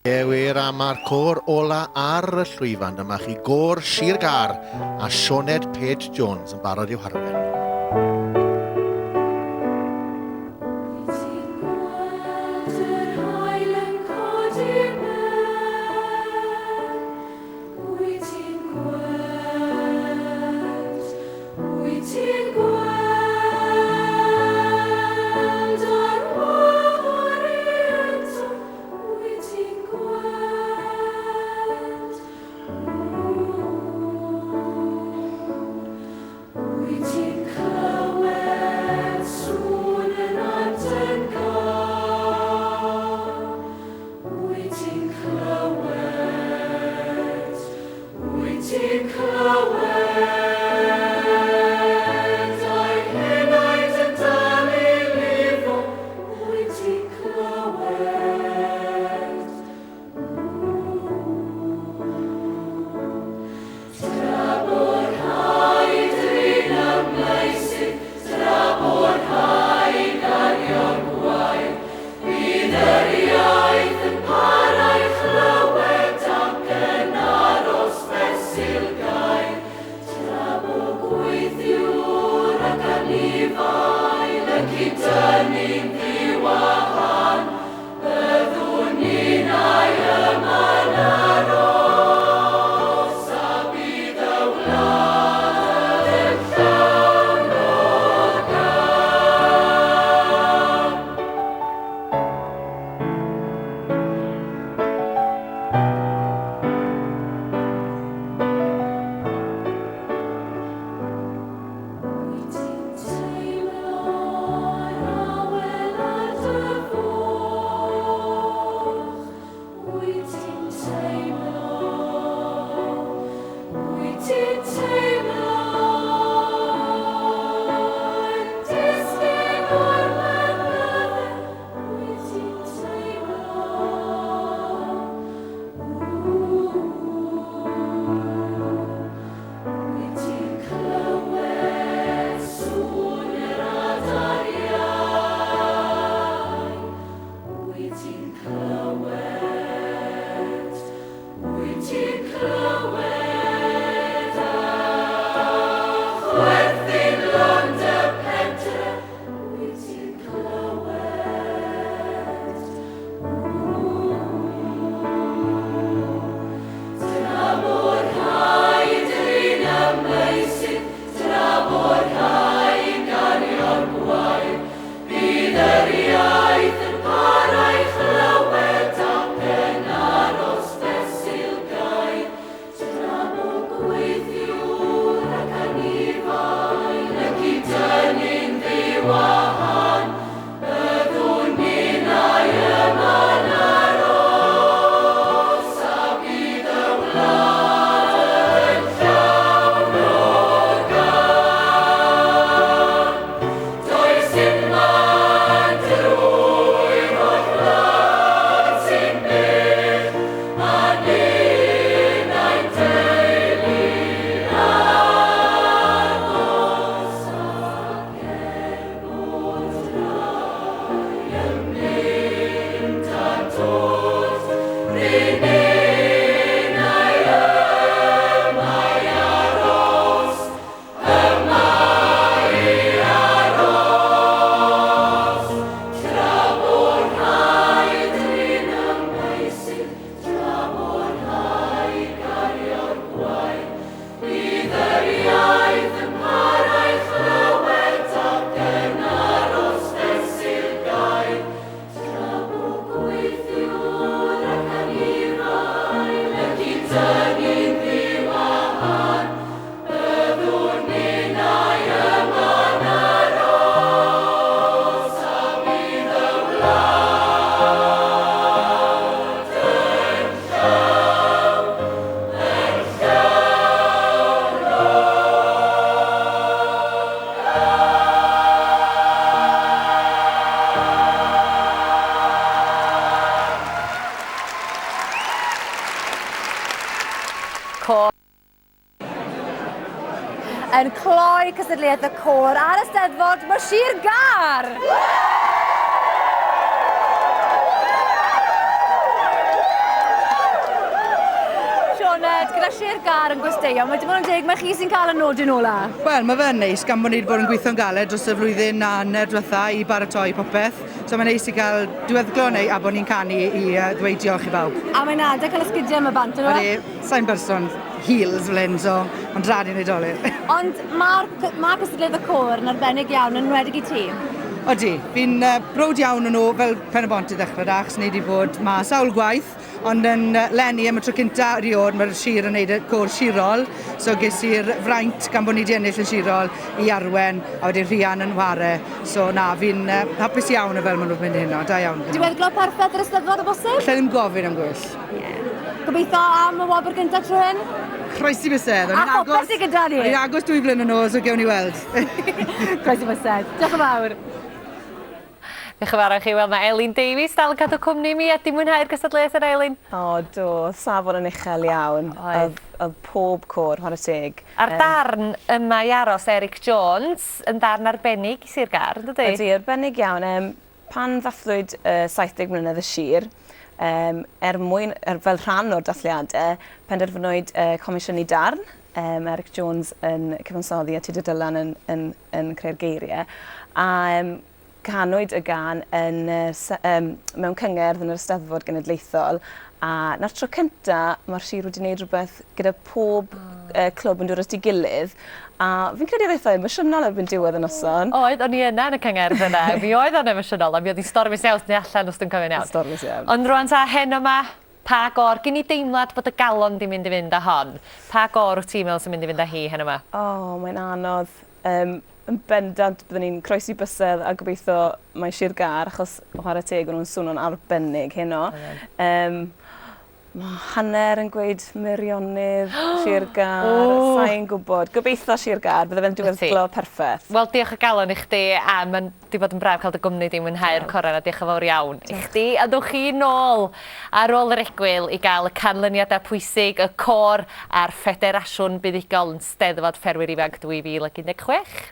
Ie wir, a mae'r côr ola ar y llwyfan. Dyma chi gôr Sir Gâr a Sioned Page Jones yn barod i'w harwen. Wyt ti'n gweld ar wahân i eto? Wyt ti'n gweld? Wyt ti'n clywed sŵn y nant yn gân? Wyt ti'n clywed? Wyt ti'n clywed a'i henaid yn dal i lifo? Wyt ti'n clywed? Tra bo rhaid drin y meysydd, tra bo rhaid gario'r gwaed, bydd yr iaith yn para'i chlywed ac yn aros fesul gair, tra bo gweithiwr ac anifail yn cyd-dynnu'n ddiwahân, byddwn ninnau yma'n aros a bydd y wlad yn llawn o gân. Wyt ti'n teimlo'r awel ar dy foch? Wyt ti'n teimlo? Wyt ti'n teimlo'n disgyn o'r mynydde? Wyt ti'n teimlo? Wyt ti'n clywed sŵn yr adar iau? Wyt ti'n clywed? Wyt ti'n clywed a chwerthin lond y pentre? Wyt ti'n clywed? Tra bo rhaid drin y meysydd, tra bo rhaid gario'r gwaed, bydd yr iaith yn para'i chlywed ac yn aros fesul gair, tra bo gweithiwr ac anifail yn cyd-dynnu'n ddiwahân, byddwn ninnau yma'n aros a bydd y wlad yn llawn o gân. Does dim man drwy'r holl wlad sy'n bell, a ninnau'n deulu agos, ac er bod rhai yn mynd a dod, rŷn ninnau yma i aros, yma i aros. Tra bo rhaid drin y meysydd, tra bo rhaid gario'r gwaed, bydd yr iaith yn para'i chlywed ac yn aros fesul gair, tra bo gweithiwr ac anifail yn cyd-dynnu'n ddiwahân, byddwn ninnau yma'n aros a bydd y wlad yn llawn, yn llawn o Côr yn cloi cystadleuaeth y côr ar y Steddfod, mae Sir Gâr! gyda Sir Gâr yn gwesteio, mae dim ond yn deg mae chi sy'n cael y nodyn ola. Wel, mae fe'n neis gan bod ni wedi bod yn gweithio'n galed dros y flwyddyn a hanner diwetha i baratoi popeth. So mae'n neis i gael diweddglo neu a bod ni'n canu i uh, ddweud diolch i bawb. A mae'n adeg cael esgidiau yma bant yna? Ydy, sa'n berson heels fel hyn, so mae'n drad i'n oedolyn. Ond mae'r ma cystadleuaeth y côr yn arbennig iawn, yn enwedig i ti. Odi, fi'n uh, browd iawn o'n nhw fel Pen y Bont i ddechrau da, achos ni wedi bod ma sawl gwaith, ond yn uh, leni am y tro cynta erioed mae'r sir yn neud y côr sirol, so ges i'r fraint gan bod ni wedi ennill yn sirol i arwen a wedyn Rhian yn whare, so na, fi'n uh, hapus iawn o fel maen nhw'n mynd heno, da iawn. Diweddglo perffaith yr Eisteddfod o bosib? Alla ddim gofyn am gwell. Yeah. Gobeithio am y wobr gyntaf tro hyn? Croesi bysedd. A popeth sydd gyda ni. O'n i'n agos dwy flynedd yn ôl, so gewn ni weld. Croesi bysedd. Diolch yn fawr. Diolch yn fawr i chi. Wel, mae Elin Davies dal yn cadw cwmni mi a di mwynhau'r gystadleuaeth yna, Elin? O, do. Safon yn uchel iawn. Oedd. Oedd pob côr, chwarae teg. A'r darn yma i aros, Eric Jones, yn darn arbennig i Sir Gâr, yn dydi? Ydy, arbennig iawn. Um, pan ddathlwyd uh, 70 mlynedd y sir, um, er mwyn, er, fel rhan o'r dathliadau, penderfynwyd uh, comisiynu darn, um, Eric Jones yn cyfansoddi a Tudur Dylan yn, yn, yn creu'r geiriau. A um, canwyd y gan yn, um, mewn cyngerdd yn yr Eisteddfod Genedlaethol a na'r tro cynta mae'r sir wedi gwneud rhywbeth gyda pob oh. uh, clwb yn dod at ei gilydd a fi'n credu oedd eitha emosiynol erbyn diwedd y noson. Oedd, o'n i yna yn y cyngerdd yna. Mi oedd o'n emosiynol a mi oedd hi'n stormus iawn tu allan os dwi'n cofio'n iawn. Stormus iawn. Ond rwan ta, heno 'ma, pa gôr? Gin i deimlad bod y galon 'di mynd i fynd â hon. Pa gôr wyt ti'n meddwl sy'n mynd i fynd â hi heno 'ma? O, mae'n anodd. Yym, yn bendant byddwn ni'n croesi bysedd a gobeithio mai Sir Gâr achos chwarae teg o'n nhw'n swno'n arbennig heno. Yym, Mae hanner yn gweud Meirionnydd, Sir Gâr, sa i'n gwybod. Gobeithio Sir Gâr, bydde fe'n diweddglo perffaith. Wel, diolch o galon i chdi, a mae'n 'di bod yn braf cael dy gwmni di, mwynhau'r corau 'na, diolch yn fawr iawn i chdi. A ddowch chi nôl ar ôl yr egwyl i gael y canlyniadau pwysig, y côr a'r ffederasiwn buddugol yn Steddfod Ffermwyr Ifanc 2016.